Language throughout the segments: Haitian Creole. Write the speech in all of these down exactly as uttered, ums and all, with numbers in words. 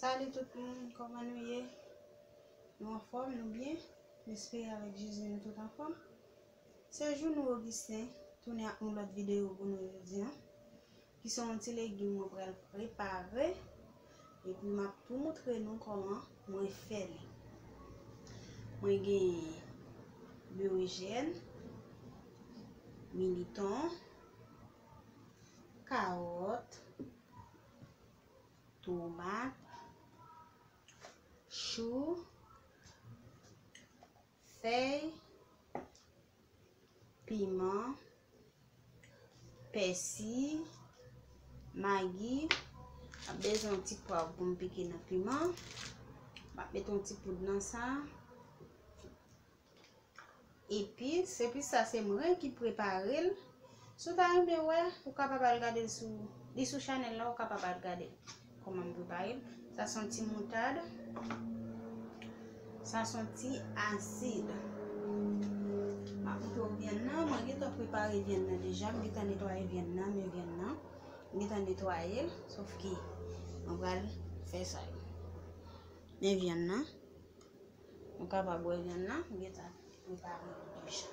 Salut tout moun, kòman nou ye? Nou anfòm, nou byen? M espere avèk Jezi nou tout anfòm. Se Jounou Augustin, tounen ak yon lòt videyo pou nou jodi a, ki se yon ti legim mwen pral prepare, epi m ap tou moutre nou kòman mwen fè li. Mwen gen berejèn, militon, kawòt, tomat, chou, fèy, piman, pèsi, magi. M ap bezwen yon ti pwav pou m pike nan piman. M ap mete yon ti poud nan sa. Epis, epis sa se mwen ki prepare l. Si w ta renmen wè, ou kapab al gade l sou, li sou chanèl la, ou kapab al gade l. Kòman m prepare l. Sa se yon ti moutad. Sa se yon ti asid. M ap montre w vyann nan. Mwen gentan prepare vyann nan deja. M gentan netwaye vyann nan. Men vyann nan, m gentan netwaye l. Sòf ke mwen pral fè sa yo. Men vyann nan. Nou kapab wè vyann nan, m gentan prepare li deja.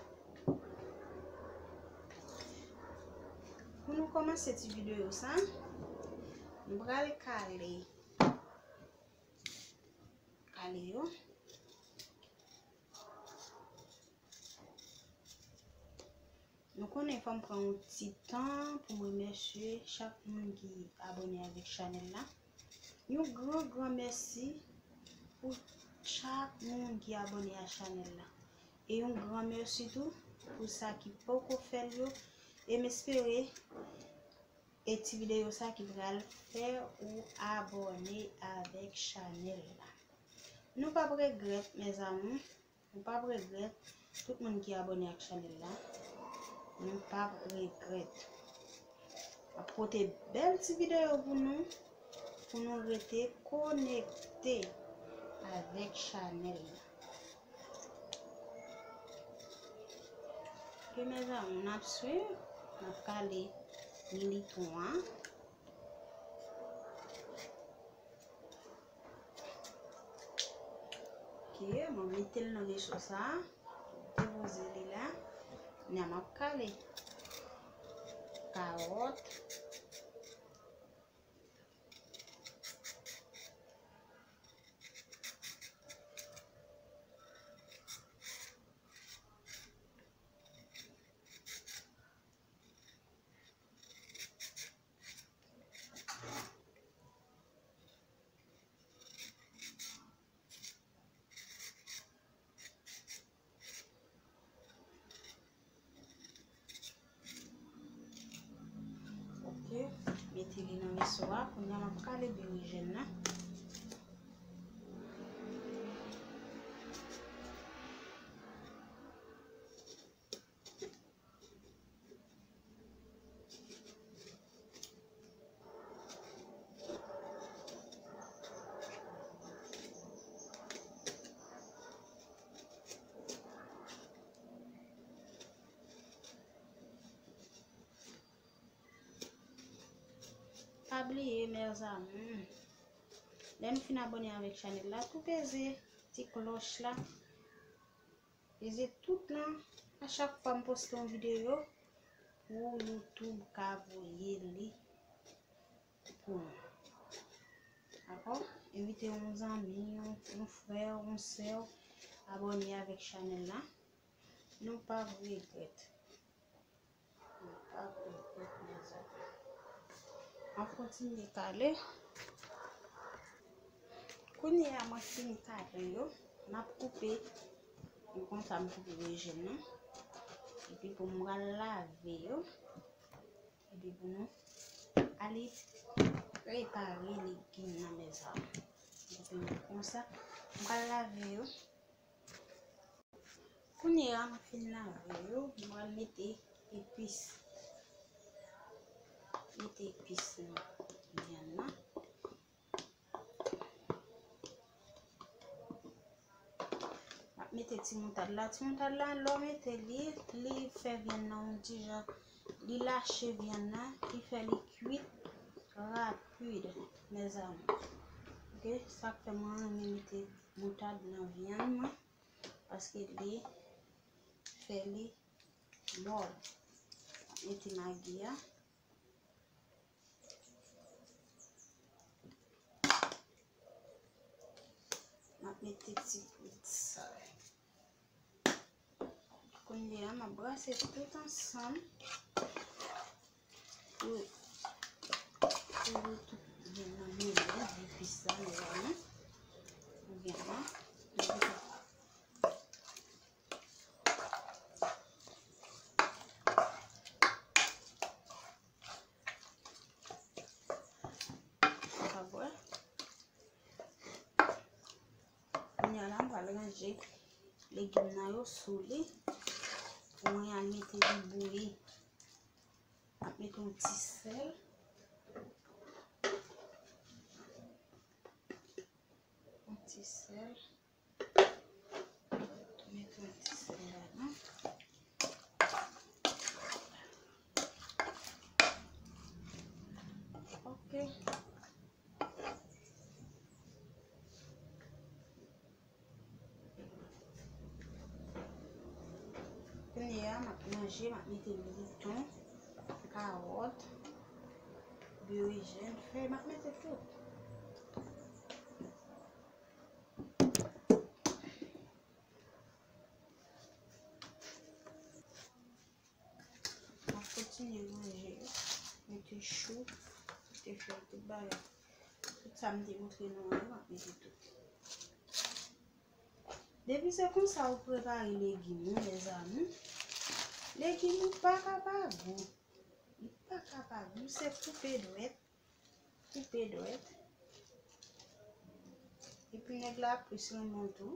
Pou nou kòmanse ti videyo sa, nou pral kale, kale yo. Nou konnen fò m pran yon ti tan pou m remèsye chak moun ki abòne avèk chanèl la. Yon gran, gran mèsi pou chak moun ki abòne a chanèl la. E yon gran mèsi tou pou sa ki poko fè l yo. E m espere e ti videyo sa ki pral fè ou abòne avèk chanèl la. Nou p ap regrèt, mes amours. Nou p ap regrèt, tout moun ki abòne ak chanèl la, nou p ap regrèt. M ap pote bèl ti videyo pou nou, pou nou rete konekte avèk chanèl la. Ok, mes amours, n ap swiv, n ap kale militon an. Ok, mwen mete l nan veso sa. Depoze li la. Kounye a m ap kale kawòt. Ok, mete li nan veso a. Kounye a m ap kale berejèn nan. Pa bliye, mes amours, lè nou fin abòne avèk chanèl la, tou peze ti klòch la. Peze tout lan. A chak fwa m poste yon videyo, pou YouTube ka voye li pou nou. Dakò? Envite yon zanmi, yon, yon frè, yon sè w abòne avèk chanèl la. Nou p ap regrèt. Nou p ap regrèt, mes amours. M ap kontinye kale. Kounye a mwen fin kale yo, m ap koupe. Mwen konsa m koupe berejèn nan. Epi pou m pral lave yo. Epi pou nou ale prepare legim nan, mes amours. Epi mwen konsa, m pral lave yo. Kounye a m fin lave yo, m pral mete epis. Mete epis nan vyann nan. M ap mete ti moutad la. Ti moutad la, lè w mete li, li fè vyann nan yon ti jan, li lache vyann nan, li fè li kwit rapid, mes amours. Ok, Sa k fè mwen renmen mete moutad nan vyann mwen, paske li fè li mòl. M ap mete magi a. M ap mete ti poud sal. Kounye a, m ap brase tout ansanm pou, pou li tout byen nan mele, epis la, mezanmi. Ou gen la. Sa vre. Kounye a la, m pral ranje legim nan yo sou li. Pou mwen al mete li bouyi. M ap mete yon ti sèl. Yon ti sèl. Mete yon ti sèl ladan. Ok. Kounye a, m ap manje, m ap mete mouton, kawòt, berejèn, fèy, m ap mete tout. M ap kontinye ranje yo. Mete chou, mete fèy, tout bagay. Tout sa m te montre nou an, m ap mete tout. Depi se konsa ou prepare legim ou, mezanmi. Legim ou pa ka pa gou. Li pa ka pa gou, se koupe dwèt. Koupe dwèt. Epi nèg la plis renmen w tou.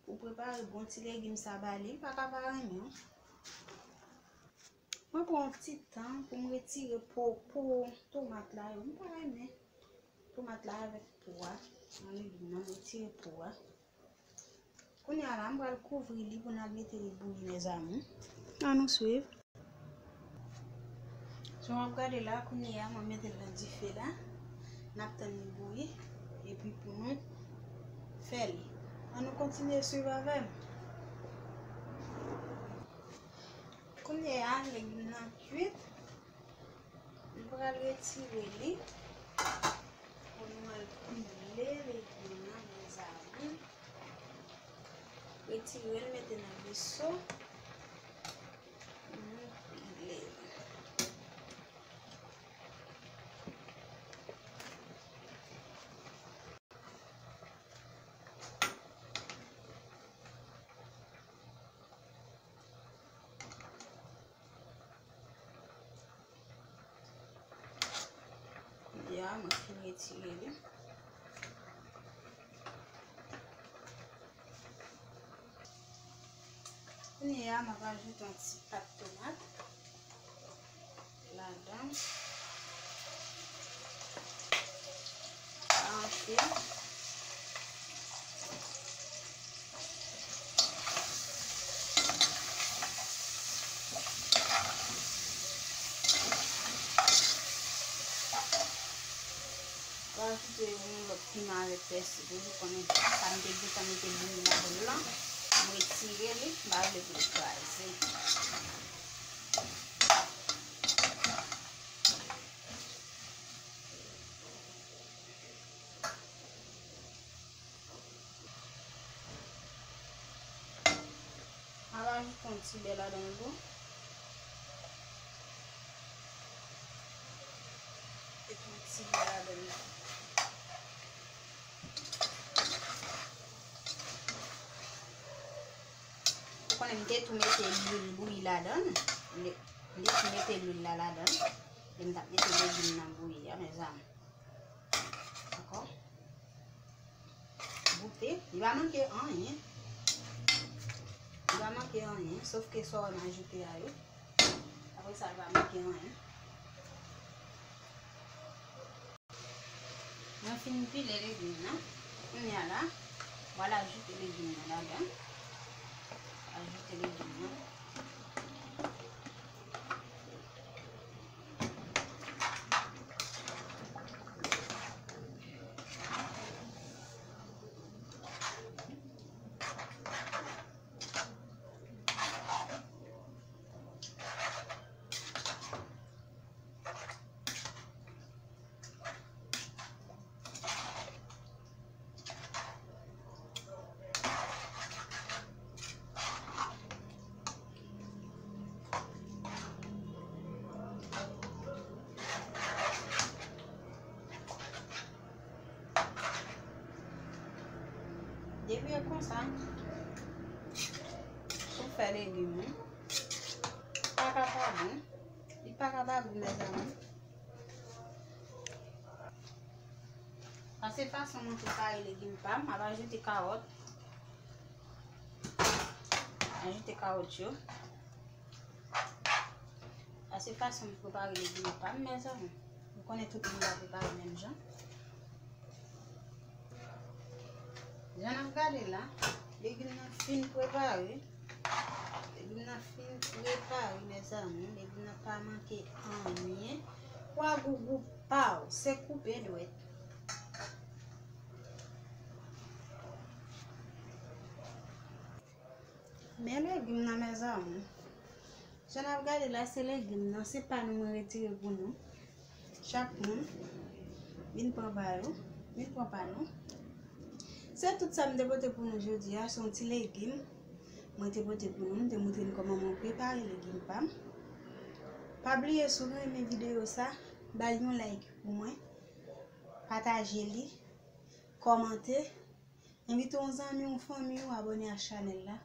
Pou prepare bon ti legim sa ba li, li pa ka pa renmen w. Mwen pran yon ti tan pou m retire po, po tomat la yo. M pa renmen tomat la avèk po a. Nan legim nan, m retire po a. Kounye a la, m pral kouvri li pou n al mete li bouyi, mezanmi. Ann nou swiv. Jan w ap gade la, kounye a, mwen mete l nan dife la. N ap tann li bouyi, epi pou nou fè li. Ann nou kontinye swiv avè m. Kounye a, legim nan kuit. M pral retire li. Pou nou al pile legim nan, mezanmi. Retire l, mete nan veso. Pou nou pile l. Ya, mwen fin retire li. Kounye a, m ap ajoute yon ti pat tomat ladan. Pa anpil. Rajoute yon lòt piman avèk pèsi tou. Ou konnen sa m te gentan mete bouyi ladan l lan. M retire li, m pa vle pou l kraze. M ap ajoute yon ti bè ladan l tou. Mete yon ti bè ladan l. Ou konnen m te tou mete lwil bouyi ladan l. M te, m te tou mete lwil la ladan l. E m t ap mete legim nan bouyi a, mezanmi. Dakò? Goute. Li pa manke anyen. Li pa manke anyen, sof ke sa w wè m ajoute a yo. Apre sa, li pa manke anyen. Mwen fin pile legim nan. Kounye a la, m pral ajoute legim nan ladan. Ajoute legim nan. Ebyen konsa, pou fè legim ou, pa ka pa bon. Li pa ka pa bon, mezanmi. Sa se fason mwen prepare legim pa m. M ap ajoute kawòt. Ajoute kawòt yo. Sa se fason m prepare legim pa m, mezanmi. Ou konnen tout moun pa prepare menm jan. Jan n ap gade la, legim nan fin prepare. Legim nan fin prepare, mezanmi. Legim nan pa manke anyen. Pwa gougou pa w, se koupe dwèt. Men legim nan, mezanmi. Jan n ap gade la, se legim nan, se pa nou mwen retire pou nou. Chak moun vin pran pa yo, vin pran pa nou. Se tout sa m te pote pou nou jodi a, se yon ti legim mwen te pote pou nou, m te montre nou kòman mwen prepare legim pa m. Pa bliye, si w renmen videyo sa, ba l yon like pou mwen, pataje li, kòmante, envite yon zanmi, yon fanmi w abòne a chanèl la.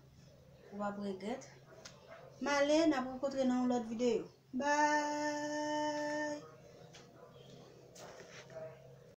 Ou p ap regrèt. M ale, n ap rankontre nan yon lòt videyo. Bye!